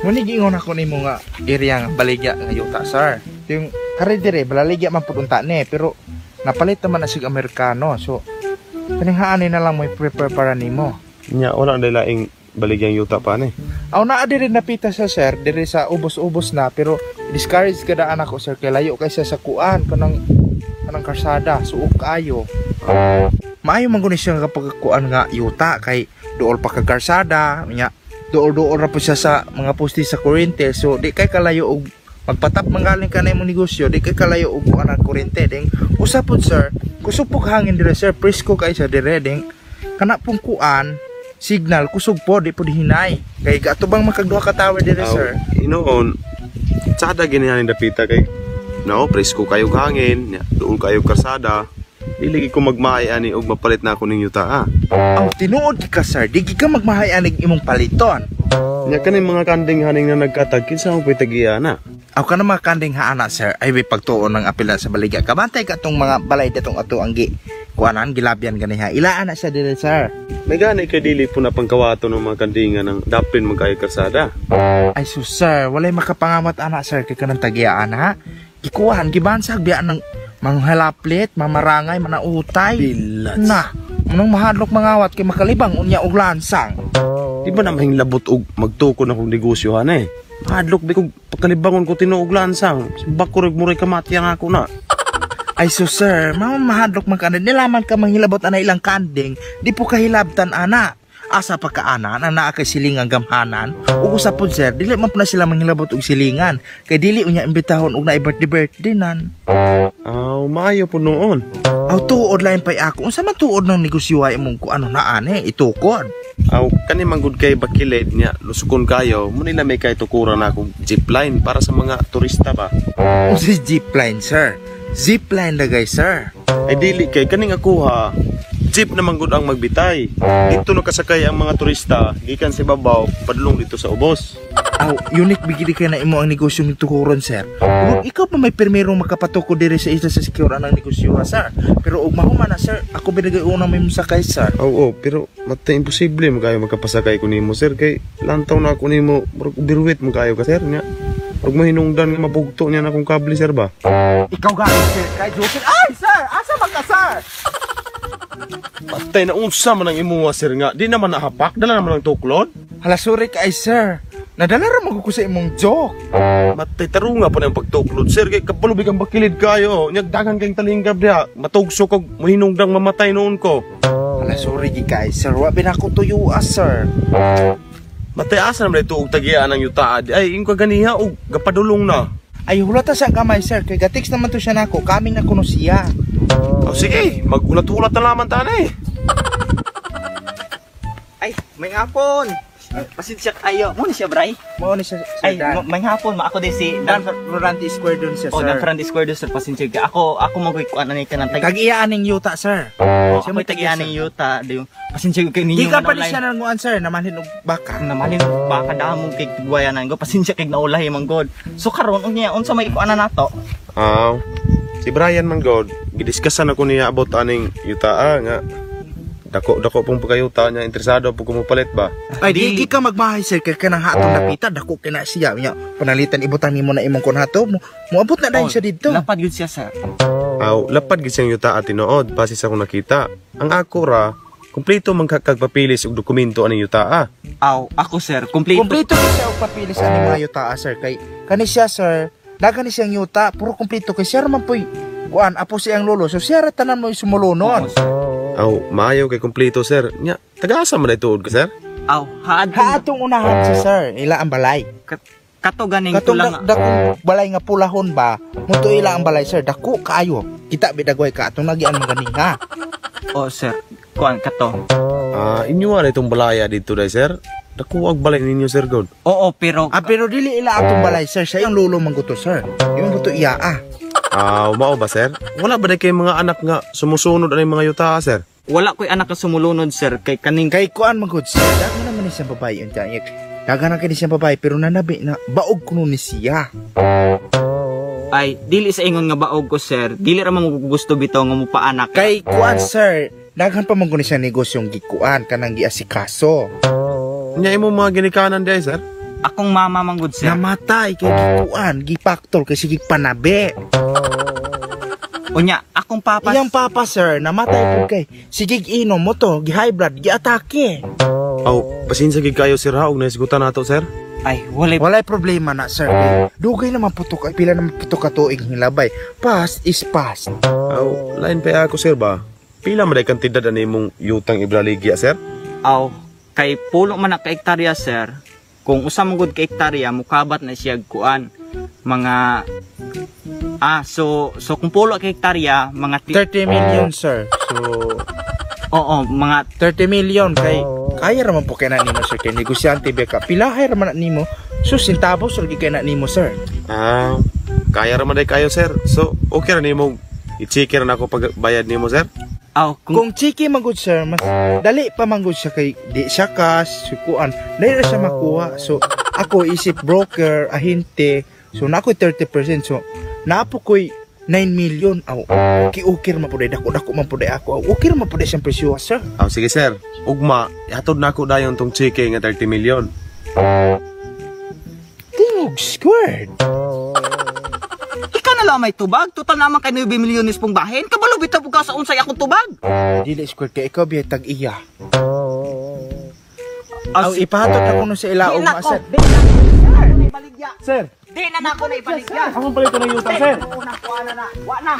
Muni giingon ako nimo nga area nga baligya nga yuta, sir. Yung kare dire baligya man pud unta ni, pero napalit naman na sig Amerikano. So kaning haani na lang mo i-prepare para nimo. Nya wala na laing baligyang yuta pa ni. Aw, naa dire napita sa sir, dire sa ubos-ubos na, pero discourage ka daan ako, sir, kay layo kaysa sa kuan kanang kanang karsada, suok kaayo. Maayo man guni siya kapag kuan nga yuta kay duol pa ka karsada, nya duol-duol ra po siya sa mga poste sa kuryente, so di kay kalayo og magpatap manggaling ka na imong negosyo, di kay kalayo og kuan ang kuryente. Ding usa pod, sir, kusog po hangin dire, sir, presko kay sa dire, ding kana pong kuan signal kusog po, di po hinay kay gatubang makagduha ka tower dire, sir. Inoon, tsada gini dapita kay nao presko kayo hangin, nya duol kayo karsada. Dili ko magmahay ani og mapalit na ako ning yuta ah. Aw, tinuod ka, sir, di ka magmahay anig imong paliton. Nya kaning mga kanding haning na nagkatag, kinsa mo tagiya na? Aw, kana mga kanding haana, sir, ay may pagtuon ng apila sa baligya. Kabantay ka tong mga balay datong ato ang gi kuanan gilabyan ganiha. Ilaan na siya dire, sir. May gani kay dili po na pangkawato ng mga kandingan ng dapin man kayo karsada. Ay so sir, walay makapangamat ana, sir, kay kanang tagiyaan ha. Gikuhan gibansag biya ng manghalaplit, mamarangay, manautay. Bilats. Na, anong mahadlok mangawat kay makalibang unya og lansang. Di ba na mahinglabot og magtukod akong negosyo han eh? Mahadlok bi kog pagkalibangon ko tinuog lansang. Bako reg muray kamatyan ako na. Ay so sir, mahadlok man ka na. Nilaman ka manghilabot ana ilang kanding, di po kahilabtan ana. Asa pa ka ana, na naa kay silingan gamhanan. Ug usa pod, sir, dili man po na sila manghilabot og silingan. Kay dili unya imbitahon og naay birthday birthday nan. Aw, maayo po noon. Aw, tuod lain pay ako. Unsa man tuod ng negosyo ay imong ku ano na ane itukod? Aw, kani man gud kay bakilid niya, lusukon kayo, mo nila may kay tukuran na akong jeep line para sa mga turista ba. Unsa jeep line, sir? Zip line dagay, sir. Ay dili kay kaning akuha, jeep naman gud ang magbitay. Dito nakasakay ang mga turista gikan sa ibabaw padulong dito sa ubos. Aw, unique bigili kay na imo ang negosyo ng tukuron, sir. Ug ikaw pa may permirong makapatukod diri sa isla sa secure anang negosyo ha, sir. Pero ug mahuman na, sir, ako binigay unang may sakay, sir. Oo, pero matay imposible mo kayo magkapasakay ko nimo, sir, kay lantaw na ako nimo, murag birwit mo kayo ka, sir, nya. Pag mahinungdan nga mabugto niya na akong kable, sir ba? Ikaw gani, sir, kay Joker. Ay, sir, asa man ka, sir? Patay na unsa man ang imuha, sir, nga di naman nahapak, dala naman ang tuklod. Hala, sorry kay sir. Nadala ra man ko sa imong joke. Matay tarunga pa na ang pagtuklod, sir, kay kapalubig ang bakilid kayo. Nya dagan kayong talingkab diha, matugso kog mahinungdang mamatay noon ko. Hala, sorry gi kay sir. Wa bin ako tuyo, ah, sir. Matay asa naman ito og tagian ang yutaad. Ay, yung kaganiha og gapadulong na. Ay, hulata sa gamay, sir. Kay gatix naman to siya nako. Kaming na kuno siya. O sige, magulat-ulat na lamang ta na eh. Ay, may hapon. Pasensya kayo. Mo ni siya, Bray. Mao ni siya, sir Ay, Dan. may hapon. Ma ako din si Dan Dan. Florante Square dun siya, Oh, sir. Dan Ferrandi Square sir. Pasensya ka. Ako, ako magkukuan na ni kanang tag. Tag-iya aning yuta, sir. Oh, Siya ako may tag-iya tag-iya, ning yuta. Di pasensya kay ninyo. Di ka pa man ni siya nanguan, sir. Namanhin og baka. Namalin baka damo kay tugwayanan ko. Pasensya kay naulahi man god. So karon unya unsa may ikuan na nato? Aw, si Brian man god, gidiskusan ako niya about aning yutaa nga. Dako-dako pong pagkayuta niya, interesado po kumupalit ba? Ay, di ka magmahay, sir. Kay kanang hatong napita. Dako kay na siya. Nya, panalitan ibutang nimo na imong kun hato. Moabot na dahil Oh, siya dito. Lapad gyud siya, sir. Aw, lapad gid siyang yuta at tinuod, base sa akong nakita. Ang ako ra, kumpleto man kagpapilis og dokumento aning yutaa. Aw, ako sir, kompleto. Kompleto ni siya og papilis ani mga yuta, ah, sir. Kay kani siya, sir. Dagan ni siyang yuta, puro kompleto kay siya ra man poy kuan apo siyang lolo. So siya ra tanan mo sumulunon. Oo, sir. Aw, maayo kay kumpleto, sir. Nya, taga-asa man ituod ka, sir? Aw, haad Haatong unahan siya, sir. Ila ang balay. Kato ganing Katong tulang dakong balay nga pulahon ba, muto ila ang balay, sir. Dako kaayo. Kita bidagway ka atong nagian man ganiha. Oh, sir. Kuan kato. Ah, inyo na itong balaya dito dai, sir. Dako ang balay ninyo, sir god. Oo, pero Ah, pero dili ila atong balay, sir. Siya yung lolo man guto, sir. Yung buto iya ah. Ah, mao ba, sir? Wala ba dai kay mga anak nga sumusunod ani mga yuta, sir? Wala ko'y anak na sumulunod, sir, kay kaning Kay kuan man gud, sir. Dagan naman ni siyang babae unta. Dagan na kay ni siyang babae pero nanabi na baog kuno ni siya. Ay, dili sa ingon nga baog ko, sir. Dili ra man mo gusto bitaw nga mupaanak. Kay kuan, sir, daghan pa man guni siya negosyong gikuan kanang giasikaso. Nya imo mga ginikanan di ay, sir? Akong mama man gud, sir. Namatay kay gikuan, gipaktol kay sige panabi. Unya, akong papa. Iyang papa, sir, namatay pud kay sige inom mo to, gi high blood, giatake. Aw, pasensya gid kayo, sir, ha, og nahisgutan nato, sir. Ay, walay Walay problema na, sir. Kay dugay naman putok, pila naman putok ka tuig hilabay. Past is past. Aw, lain pa ako, sir, ba? Pila man day kantidad ani imong yutang ibaligya, sir? Aw, kay pulo man na ka hektarya, sir. Kung usa man gud ka hektarya, mukabat na siya kuan mga so kung pulo ka hektarya, mga 30 million, sir. So oo, mga 30 million kay kaya ra man po kay na nimo, sir, kay negosyante ba ka. Pilahay ra man na nimo. So centavos ra gyud kay na nimo, sir. Ah, kaya ra man day kayo, sir. So, okay ra nimo i-check ra nako pagbayad nimo, sir? Aw, kung Kung chiki man gud, sir, mas dali pa man gud siya kay di siya cash, sukuan, dali ra siya makuha. So ako isip broker, ahente, so na ako'y 30%. So naapo ko'y 9 million. Aw, okay, okay ra man pud, dako dako man pud ako. Aw, okay ra man pud siyang presyo, sir. Aw, sige, sir. Ugma, ihatod na ako dayon tong cheque nga 30 million. Tingog squared. Ikaw na lang may tubag. Total naman kay 9 milyones pong bahin. Kabalo bitaw po ka sa unsay akong tubag. Dili squared kay ikaw biya tag iya. Aw, Aw, ipahatod ako nun sa ilaong di na ko, sir. di na ko na ibaligya. Sir, Di na nako na ibaligya. akong palito ng yutang, sir. Una ko ana na. Wa na.